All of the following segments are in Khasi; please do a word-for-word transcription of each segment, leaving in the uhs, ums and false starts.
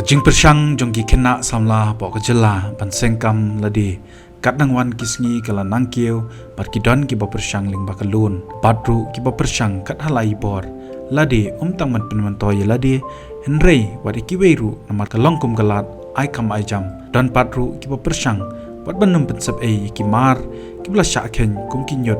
Jingpyrshang jong ki khynnah samla hapoh ka jylla ban seng kam lade kat nang wan ki sngi ka la nang kiew, bad ki don kiba pyrshang lyngba ka loan, bad ruh kiba pyrshang kat ha la i bor. Lade ym tang ban pynmyntoi ïa lade, hynrei wat ïa kiwei ruh namar ka long kum ka lad ai kam ai jam. Don pat ruh kiba pyrshang wat ban ym pynsep ei ïa ki mar kiba la shah kheiñ kum ki ñiut,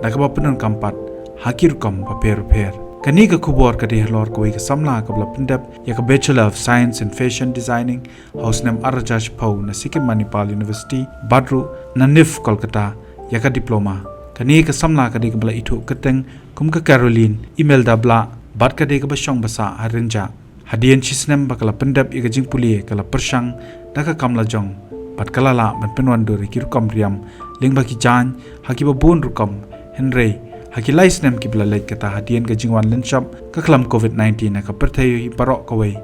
da kaba pyndonkam pat ha ki rukom bapher bapher. Kane ka khubor ka dei halor kawei ka samla kaba la pyndep ïa ka Bachelor of Science in Fashion Designing ha u snem ar hajar shiphew na Sikkim Manipal University, bad ruh na NIFT Kolkata ïa ka diploma. Kane ka samla ka dei kaba la ithuh kyrteng kum ka Caroline Imelda Blah, bad ka dei kaba shong ba sah ha Rynjah. Hadien shi snem ba ka la pyndep ïa ka jingpule, ka la pyrshang da ka kam lajong, bad ka la lah ban pynwandur ïa ki rukom riam lyngba ki jaiñ ha kiba bun rukom. Hynrei ha ki lai snem kiba la leit, kata hadien ka jingwan lynshop ka khlam covid nineteen ha ka pyrthei baroh kawei,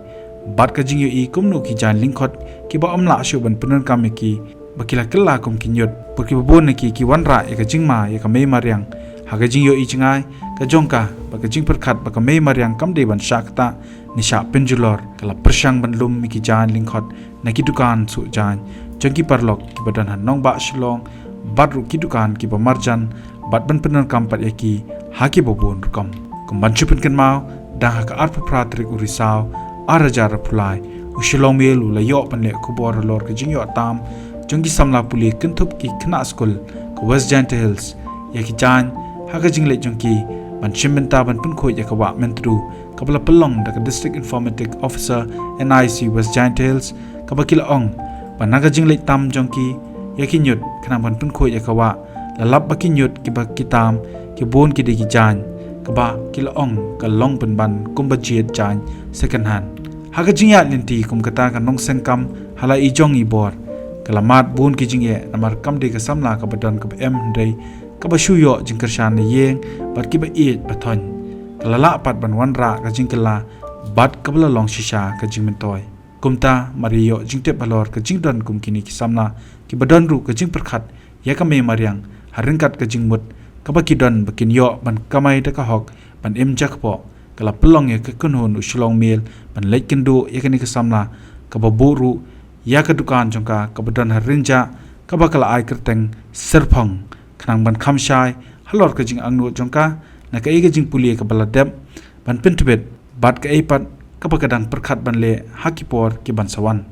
bad ka jingïohi kumno ki jaiñ lyngkhot kiba ym lah shuh ban pyndonkam ïa ki, ba ki la kylla kum ki ñiut, bad kiba bun na ki ki wanrah ïa ka jingma ïa ka mei mariang. Ha ka jingïohi jngai ka jong ka, bad ka jingpyrkhat ba ka mei mariang kam dei ban shah ktah ne shah pynjulor, ka la pyrshang ban lum ïa ki jaiñ lyngkhot na ki dukan suh jaiñ jong ki paralok kiba don ha nongbah Shillong, bad ruh ki dukan kiba marjan, bad ban pyndonkam pat ïa ki ha kiba bun rukom. Kum ban shu pynkynmaw, dang ha ka arphew phra tarik u Risaw ar hajar arphew lai, u Shillong Mail u la ïoh ban leh khubor halor ka jingïoh tam jong ki samla pule kynthup ki khynnah skul ka West Jaintia Hills ïa ki jaiñ ha ka jingleit jong ki ban shim bynta ban pynkhuid ïa ka wah Myntdu, kaba la pynlong da ka District Informatic Officer, N I C, West Jaintia Hills, kaba ki la ong ba na ka jingleit tam jong ki ïa ki ñiut khnang ban pynkhuid ïa ka wah, la lap ba ki ñiut kiba ki tam ki bun ki dei ki jaiñ kaba ki la ong ka long pynban kumba jied jaiñ second hand. Ha ka jingïaid lynti kum kata, ka nongseng kam ha la i jong i bor ka la mad bun ki jingeh, namar kam dei ka samla kaba don kaba em, hynrei kaba shu ïoh jingkyrshan na ïing bad kiba ïeit ba thoiñ. Ka la lah pat ban wanrah ka jingkylla bad kaba la long shisha ka jingmyntoi. Kumta mar ïa ïoh jingtip halor ka jingdon kum kine ki samla kiba don ruh ka jingpyrkhat ïa ka mei mariang ha ryngkat ka jingmut kaba ki don ba kin ïoh ban kamai da ka hok ban im jakpoh, ka la pynlong ïa ka kynhun u Shillong Mail ban leit kynduh ïa kane ka samla kaba buh ruh ïa ka dukan jong ka kaba don ha Rynjah, kaba ka la ai kyrteng Syrphong, khnang ban kham shai halor ka jingangnud jong ka na kaei ka jingpule kaba la dep ban pyntbit, bad kaei pat kaba ka dang pyrkhat ban leh ha ki por ki ban sa wan.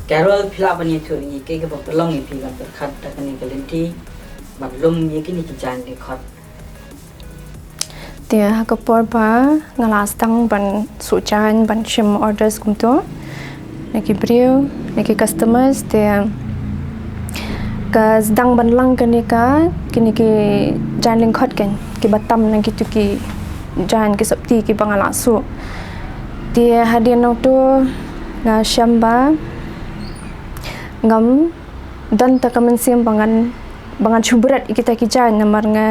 Carol, phi lah ban ïathuh ïa ngi kaei kaba pynlong ïa phi ban pyrkhat da kane ka lynti ban lum ïa kine ki jaiñ lyngkhot? Te ha ka por ba nga la sdang ban suh jaiñ, ban shim orders kumto na ki briew, na ki customers, te ka sdang ban lang kane ka, kine ki jaiñ lyngkhot, kan, kiba tam na kitu ki jaiñ ki sopti kiba nga la suh. Te hadien nangto nga shem ba ngam don ta ka mynsiem ba ngan, ba ngan shu bret ïa kita ki jaiñ, namar nga,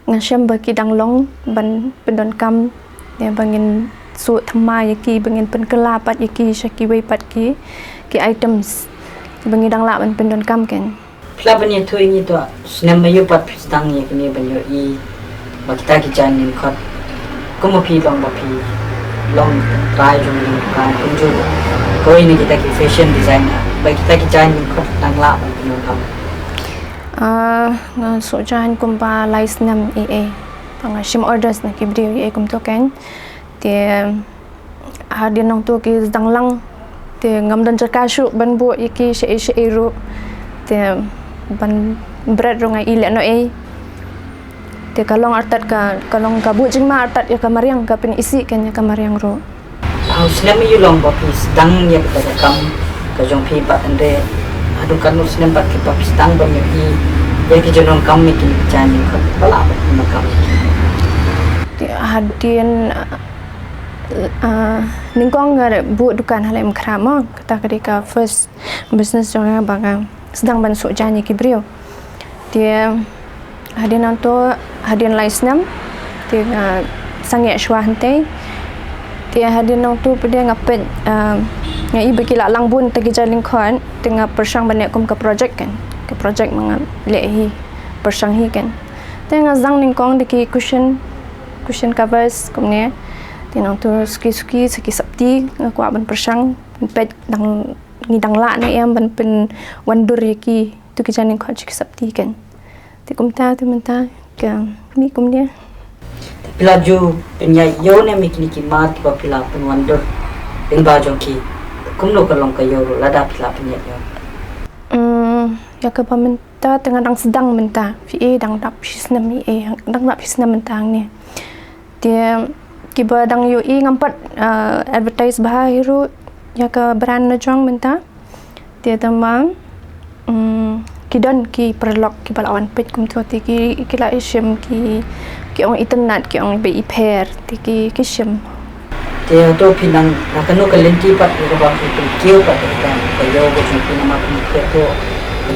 nga shem ba ki dang long ban pyndonkam, ïa ba ngin suh thymmai ïa ki, ba ngin pynkylla pat ïa ki sha kiwei pat ki, ki items ba ngi dang lah ban pyndonkam, kan. Phi lah ban ïathuh ïa ngi to, snem aïu pat phi sdang ïa kane ban ïohi ba kita ki jaiñ lyngkhot, kumba phi long ba phi long trai jong ïing dukan kumjuh kawei na kita ki fashion designer, ba kita ki jaiñ lyngkhot dang lah ban pyndonkam? Ah, nga suh jaiñ kumba lai snem ei ei ba nga shim orders na ki briew ei ei kumto, kan. Te hadien nangto ki sdang lang, te ngam don jaka shuh ban buh ïa ki shaei shaei ruh. Te ban Bret ruh nga i leh noh ei. Te ka long artat ka, ka long ka buh jingma artat ïa ka mariang, ka pyni shisha ïa ka mariang ruh. Hau snem ïa u long ba phi sdang ïa ka kam ka jong phi pat, hynrei haduh katno snem pat ki ba phi sdang ban ïohi ïa ki jingdonkam ïa ki jaiñ lyngkot, ba lah ban ïohi kam. Te hadien, ah, nyngkong nga buh dukan ha Laitumkhrah mo, kata ka dei ka first business jong nga ba nga sdang ban shu jaiñ ïa ki briew. Te hadien nangto, hadien lai snem te nga sangeh shuwa hangtei. Te hadien nangto pat de nga peit, ah, nga i ba ki la lang bun ta ki jaiñ lyngkot, te nga pyrshang ban leh kum ka project kan. Ka project ma nga leh hi, pyrshang hi kan. Te nga sdang nyngkong da ki cushion, cushion covers kumne. Te nangto suki suki sa ki sopti nga kwah ban pyrshang, ban peit dang ngi dang lah ne em ban pynwandur ïa ki, tu ki jaiñ lyngkot sha ki sopti kan. Te kumta te mynta ka mih kumne. Te phi la ju pynïaid ïa u ne em ïa kine ki mat kiba phi la pynwandur lyngba jong ki? Kumno ka long ka ïa u ruh lada phi la pynïaid ïa u? Hmm, ïa kaba mynta te nga dang sdang mynta. Phi i dang dap shi snem, i dang dap shi snem mynta hangne. Te kiba dang ïohi ngam pat, ah, advertise bha hi ruh ïa ka brand na jong mynta. Te tangba, mm, ki don ki paralok kiba la wan peit kumto te ki, ki la i shim ki, ki ong itynnad, ki ong ba i pher, te ki, ki shim. Te hato phi nang, na kano ka lynti pat ïa kaba phi pynkiew pat ïa ka, ka ïew ka jong phi namar phi pher to,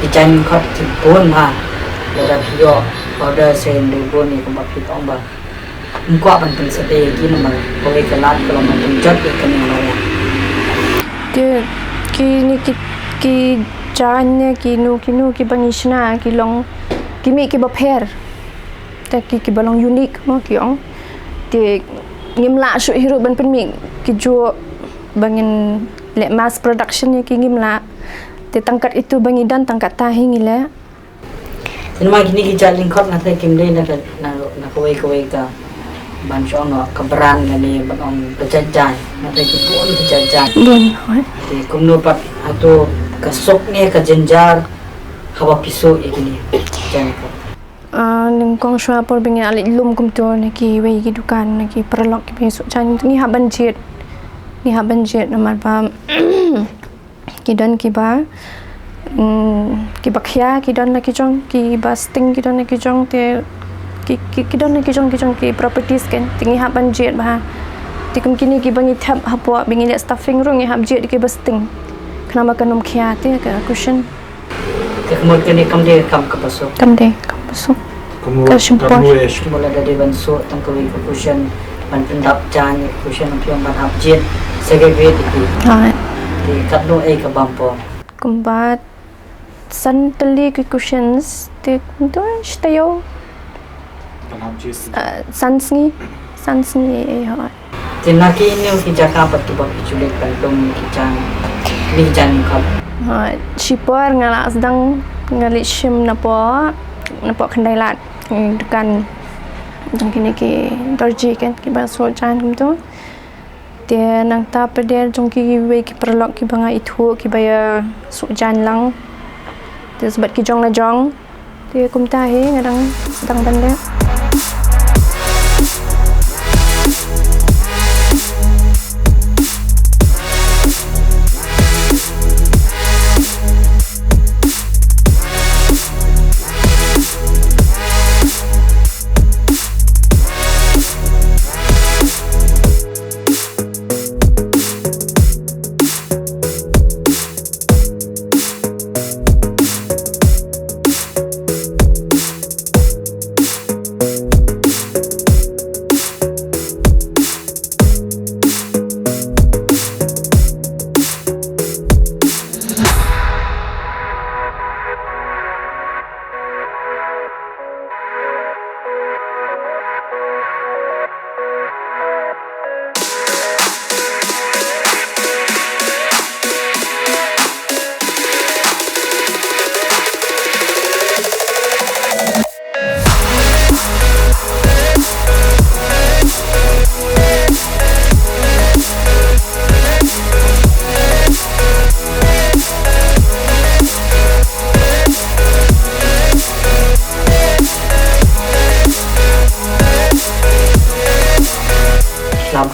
ki jaiñ lyngkot ki bun ha. Lada phi ïoh order sa ïa ki bun ïa kaba phi ong ba ym kwah ban pynsyrdoh ïa ki namar kawei ka lad ka long ban pynjot ïa kane ka mariang. Te kine ki, ki jaiñ ne kino kino kiba ngi shna ki long, ki mih kiba pher. Te ki, kiba long unique mo ki ong. Te ngim lah shuh hi ruh ban pynmih kijuh ba ngin leh mass production ïa ki, ngim lah. Te tang kat itu ba ngi don, tang katta hi ngi leh. Te namar kine ki jaiñ lyngkot nga tharai kim dei na ka, na, na kawei kawei ka, ban shu ong ka brand lane ban ong ka jait jaiñ. Nga tharai ki bun ka jait jaiñ. Bun, hooid. Te kumno pat, hato ka suk ne ka jynjar haba phi suh ïa kine jaiñ lyngkot? Ah, nyngkong shuwa por ba ngi la leit lum kumto na kiwei ki dukan, na ki paralok kiba ïa suh jaiñ, ngi hap ban jied. Ngi hap ban jied namar ba ki don kiba, mm, kiba khia, ki don la ki jong, kiba sting, ki don la ki jong, te ki, ki, ki don la ki jong, ki jong ki properties kan. Te ngi hap ban jied bha. Te kum kine kiba ngi thep hapoh ba ngi leh stuffing ruh ngi hap jied kiba sting. Khnang ba kan ym khia te ka cushion. Te ka mut kane kam dei ka kam kaba suk. Kam dei ka kam kaba suk. Ka mut, ka shim por. Ka mut lada dei ban suh tang kawei ka cushion, ban pyndap jaiñ ïa ka cushion, phi ong ban hap jied sa kawei kawei te ki. Hooid. Te katno ei ka bam por? Kumba san tylli ki cushions te kumto shi taïew. Ban hap jied. Ah, san sngi, san sngi, eh, hooid. Te na kine ki jaka pat kiba phi ju leit ban lum ki jaiñ, ki jaiñ lyngkot? Ha, shipor nga la sdang, nga leit shim napoh, napoh Khyndailad, eh, dukan jong kine ki dorji kan, kiba suh jaiñ kumto. Te nangta pat de jong kiwei ki paralok kiba nga ithuh kiba ïa suh jaiñ lang. Te sa bad ki jong la jong. Te kumta hi nga dang sdang ban leh.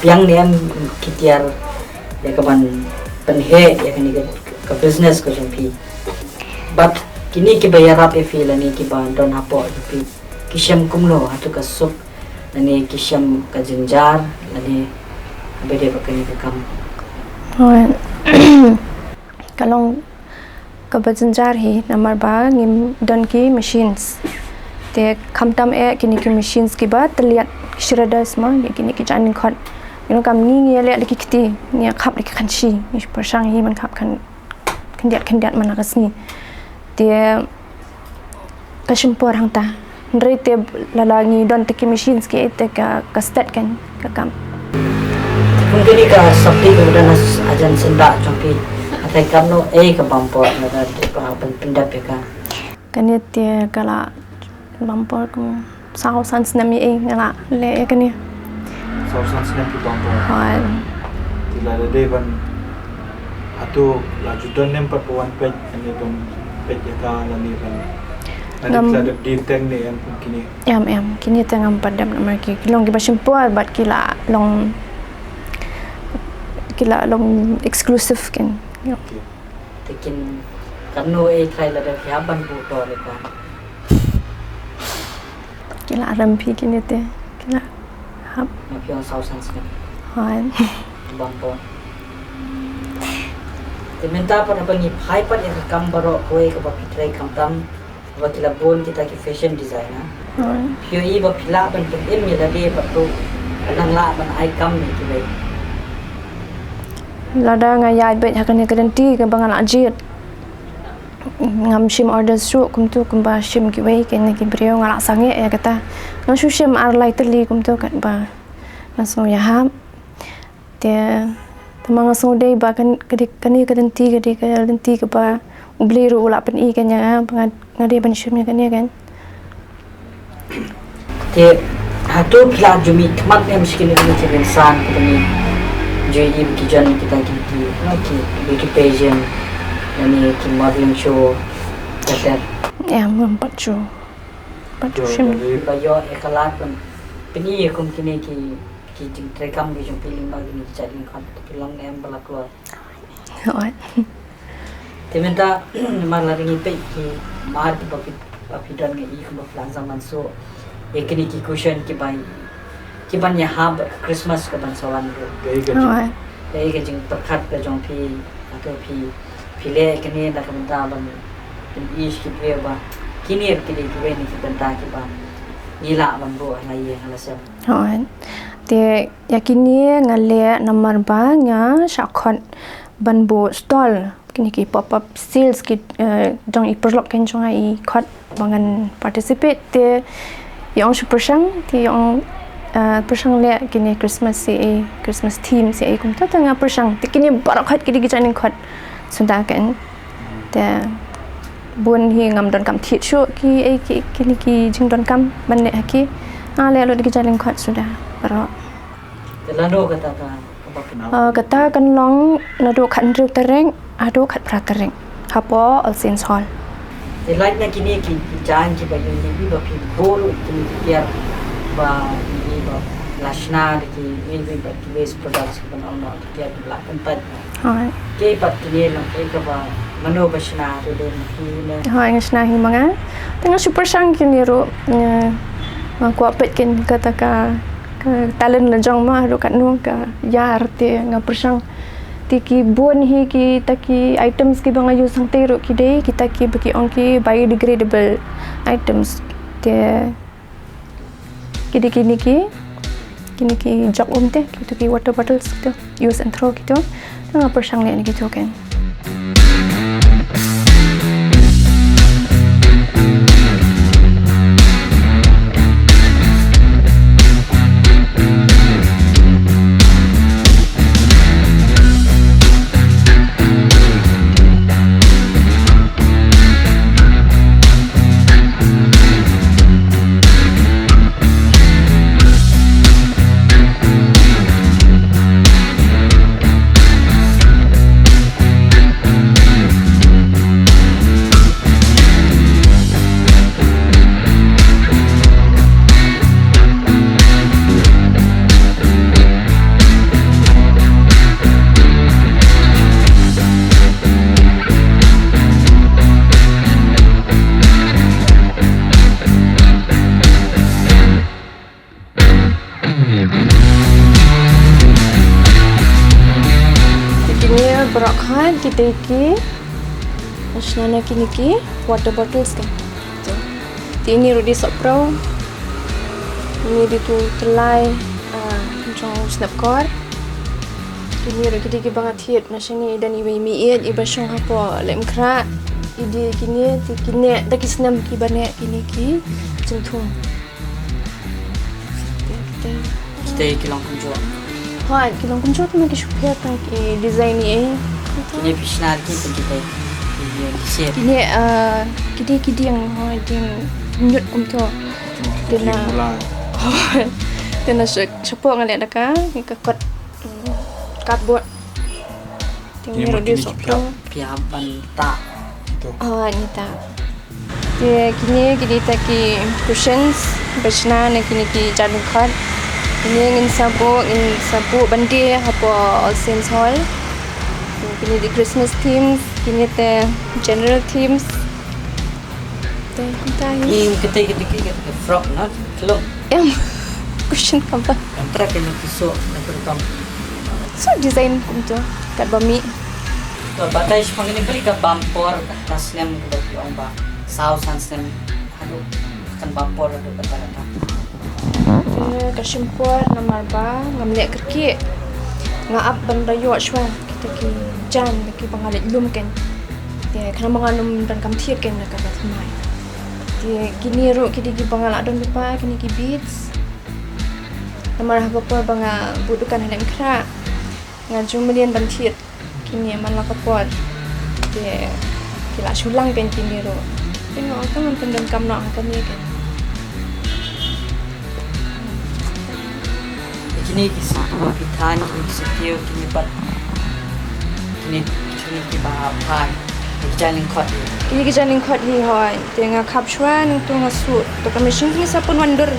Biang ne em ki tiar ïa ka ban pynheh ïa kane ka, ka business ka jong phi? Bad kine kiba ïarap ïa phi lane kiba don hapoh jong phi ki shem kumno, hato ka suk lane ki shem ka jynjar lane haba dei ba kane ka kam? Hooid. Ka long kaba jynjar hi namar ba ngim don ki machines. Te khamtam eh kine ki machines kiba tylliat, shredders mo, ïa kine ki jait lyngkhot. Ngi donkam ngi, ngi ïaleh da ki kti, ngi ïakhap da ki khanshi, ngi pyrshang hi ban khap khan, khyndiat khyndiat man la ka sngi. Te ka shim por hangta. Hynrei te lada ngi don te ki machines ki, te ka, ka stet kan ka kam. Kum kane ka sopti kaba don ha jan syndah jong phi, ha treikam no ei ka bam por lada te ba pyn, pyndep ïa ka? Kane te ka la bam por kum saw san snem ei nga la leh ïa kane. Saw san snem ki bam por. Hooid. Te lada dei ban, hato la ju don ne em pat ba wan peit, kane ban peit ïa ka lane ban, lane ngam, la dep dien teng ne em kum kine? Em, em, kine te ngam pat dep namar ki, ki long kiba shim por bad ki la long, ki la long exclusive kin. Okay. Te kin, katno ei trai lada phi hap ban buh tor ïa ka? Ki la rem phi kine te, ki la hap. Nga phi ong saw san snem. Hooid. Bam por. Te mynta pat haba ngi phai pat ïa ka kam baroh kawei kaba phi trei khamtam, ba ki la bun kita ki fashion designer. Hooid. Phi ïohi ba phi lah ban pynim ïa lade pat ruh, nang lah ban ai kam ïa kiwei? Lada nga ïaid beit ha kane ka lynti kaba nga la jied, ngam shim orders shuh kumto kumba shim kiwei kine ki briew, nga la sangeh ïa kata. Nga shu shim ar lai tylli kumto katba nga sngew ïahap. Te, te ma nga sngew dei ba kan, ka dei, kane ka lynti, ka dei ka lynti kaba U Blei ruh u la pyni kan ïa nga, ba nga, nga dei ban shim ïa kane kan. Te hato phi la ju mih khmat ne em sha kine ki jingïasan kiba ngi ju ïohi ba ki jan kita ki, ki, ki beauty pageant lane ki modeling show, ka ter? Em, ngam pat ju, pat ju shim. Ba ïoh ïa ka lad ban pyni ïa kum kine ki, ki jingtrei kam ki jong phi lyngba kine ki jait lyngkhot, ki long ne em ba la kloi? Hooid. Te mynta, namar lada ngi peit ki mar kiba phi, ba phi don, nga i kumba phi la sdang ban shu, ïa kine ki cushion kiba, kiban ïahap bad ka Christmas kaban sa wan ruh. Hooid. Kaei ka jingpyrkhat ka jong phi, hato phi, phi leh kine na ka bynta ban pyni sha ki briew ba kine ruh ki dei kiwei na ki bynta kiba ngi lah ban buh ha la ïing ha la sem? Hooid. Te ïa kine nga leh namar ba nga shah khot ban buh stall, kine ki pop-up sales ki, eh, jong i paralok kein jong nga i khot ba ngan participate. Te i ong shu pyrshang, te i ong, eh, pyrshang leh kine Christmas C A, Christmas theme C A kumta, te nga pyrshang. Te kine baroh khot ki dei ki jait lyngkhot suda kein. Te bun hi ngam donkam thied shuh ki, eh, ki, kine ki jingdonkam ban leh ha ki. Nga leh lut da ki jait lyngkhot suda baroh. Te lano kata ka, kaba pynap? Ah, kata kan long naduh khathynriew tarik haduh khatphra tarik hapoh All Saints Hall. Te lait na kine ki, ki jaiñ kiba ïohi ba phi buh ruh kine ki tiar ba ïohi ba la shna da ki, ïohi ba ki waste products kiban ong noh ki tiar kiba la pynpait. Hooid. Kaei pat kine long, kaei kaba, mano ba shna, ruh dei ma phi ne? Hooid, nga shna hi ma nga. Te nga shu pyrshang kine ruh, nga, nga kwah peit kein kata ka, ka talent la jong ma ruh katno ka ïar, te nga pyrshang. Te ki bun hi kita ki items kiba nga use hangtei ruh ki dei kita kiba ki ong ki biodegradable items. Te ki dei kine ki, kine ki jug um te, kito ki water bottles kito, use and throw kito. Te nga pyrshang leh na kito kein. Baroh khat kita ki, shna na kine ki water bottles kan. Te ini ruh dei sohpro. Ini dei tu tylli, ah, jong u Snapcore. Kine ruh ki dei kiba nga thied na shane, i don iwei i mei iba shong hapoh Laitumkhrah. I dei kine te kine da ki snem kiba neh kine ki jingthung. Kita ki long kumjuh. Ha, ki long kumjuh te ma ki shu pher tang ki design i. Kine phi shna ki phi kita ki, ki, ki shape. Kine, ah, ki dei ki dieng, ha, dieng nyut kumto. Te na, te na sha, shapoh nga leh da ka, ka kot, mm, cardboard. Te ngi ruh dei sohpro. Phi hap ban tah. Ah, ngi tah. Te kine ki dei kita ki cushions ba shna na kine ki jaiñ lyngkot. Kine ngin sa buh, ngin sa buh ban die hapoh All Saints Hall. Te kine dei Christmas themes, kine te general themes. Te kumta hi. Ni kita kita kita frock na, khlong. Em, cushion kaba. Em, try kane ki soh na ki rukom. Soh design kumto, katba mih. To batai shaphang kane, balei ka bam por, ka snem kaba ki ong ba saw san snem haduh kan bam por haduh kata kata. Eh, ka shim por namar ba ngam leh kyrkieh. Nga ap ban da ïoh shuwa kita ki jaiñ kiba nga leit lum kan. Te khnang ba ngan ym donkam thied kan da kaba thymmai. Te kine ruh ki dei kiba nga la don lypa, kine ki beads. Namar haba por ba nga buh dukan ha Laitumkhrah, nga ju mlien ban thied kine man la ka por. Te ki la shu lang kan kine ruh. Te nga ong tang ngan pyndonkam noh ha kane kan. Kine ki sngewthuh, ki than, ki sngewthuh, kine pat. Kine, kine kiba phai. Ki jaiñ lyngkot hi. Kine ki jaiñ lyngkot hi hooid. Te nga khap shuwa nangtu nga suh da ka machine, kine sa pun wan dur.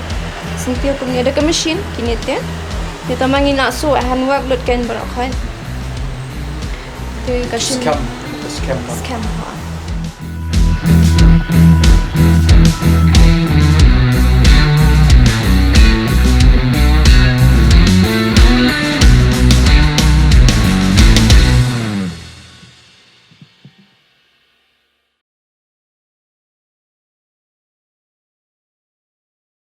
Sngewthuh kumne da ka machine kine te. Te tangba ngi la suh hand work lut kan baroh khoit. Te ka shin. Skhem, skhem. Skhem, ha.